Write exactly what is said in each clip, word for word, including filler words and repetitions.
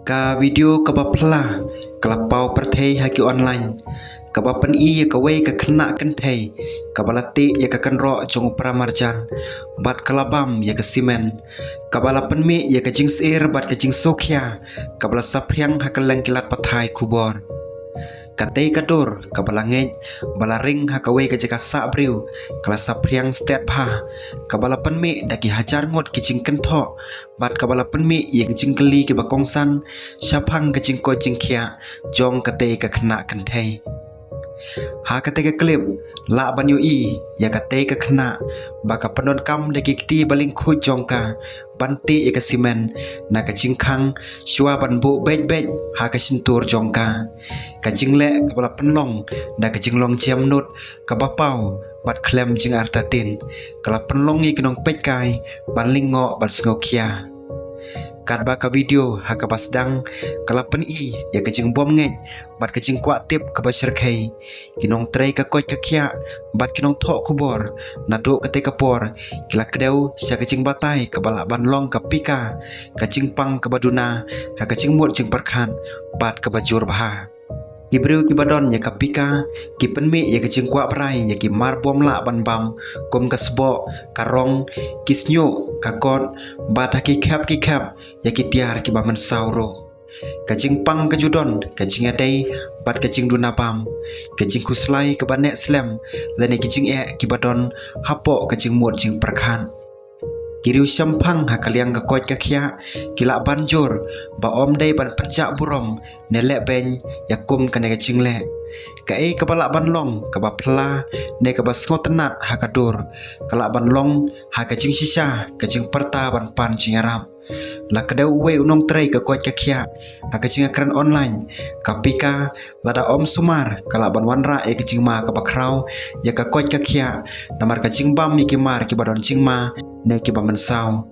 Ka video kaba phylla ka la paw pyrthei ha ki online, kaba pyni ïa kawei ka khynnah kynthei kaba la tih ïa ka kynroh jong u para marjan bad ka la bam ïa ka simen, kaba la pynmih ïa ka jingsyier bad ka jingsngewkhia kaba la saphriang ha kylleng ki lad pathai khubor. Katei ka dur kaba la ngeit ba la ring ha kawei ka jaka sah briew ka la saphriang stet bha, kaba la pynmih da ki hajar ngut ki jingkynthoh bad kaba la pynmih ïa ki jingkylli kiba kongsan shaphang ka jingkoit jingkhiah jong katei ka khynnah kynthei. Ha katei ka clip lah ban ïohi ïa katei ka khynnah ba ka pyndonkam da ki kti ba lyngkhuid jong ka ban tih ïa ka simen na ka jingkhang shuwa ban buh beit beit ha ka shyntur jong ka. Ka jingleh kaba la pynlong da ka jinglong jemnud kaba paw bad khlem jingartatien ka la pynlong ïa ki nongpeitkai ban lyngngoh bad sngewkhia. Katba ka video ha kaba sdang ka la pyni ïa ka jingbymngeit bad ka jingkwah tip kaba shyrkhei, ki nongtrei ka koit ka khiah bad ki nongthoh khubor naduh katei ka por ki la kdew sha ka jingbatai kaba lah ban long ka pika, ka jingpang kaba duna ha ka jingmut jingpyrkhat bad kaba jur bha. Ki briew kiba don ïa ka pika ki pynmih ïa ka jingkwah brai ïa ki mar bym lah ban bam, kum ka sboh, ka rong, ki shñiuh, ka kot, bad ha ki khep ki khep ïa ki tiar kiba mynsaw ruh. Ka jingpang ka ju don ka jingïadei bad ka jingduna bam, ka jingkhuslai kaba neh slem lane ki jingeh kiba don hapoh ka jingmut jingpyrkhat. Ki riewshemphang ha ka liang ka koit ka khiah ki lah ban jur ba ym dei ban pynjah burom ne leh beiñ ïa kum kane ka jingleh. Kaei kaba lah ban long kaba phylla ne kaba sngewtynnat ha ka dur ka lah ban long ha ka jingshisha ka jingpyrta ban pan jingïarap. La kdew uwei u nongtrei ka koit ka khiah ha ka jingïakren online, ka pika lada ym sumar ka lah ban wanrah ïa ka jingma kaba khraw ïa ka koit ka khiah namar ka jingbam ïa ki mar kiba don jingma ne kiba mynsaw.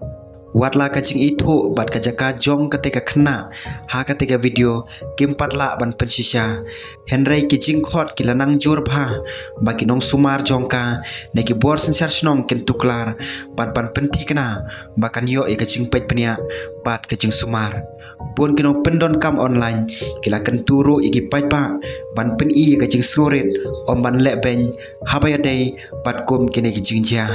Watla ka jingithuh bad ka jaka jong katei ka khynnah ha katei ka video kim pat lah ban pynshisha, hynrei ki jingkhot ki la nang jur bha ba ki nongsumar jong ka ne ki bor synshar shnong kin tuklar bad ban pynthikna ba kan ïoh ïa ka jingpeit bniah bad ka jingsumar. Bun ki nongpyndonkam online ki la kyntu ruh ïa ki paidbah ban pyni ïa ka jingsngewrit ym ban leh beiñ haba ïadei bad kum kine ki jingjia.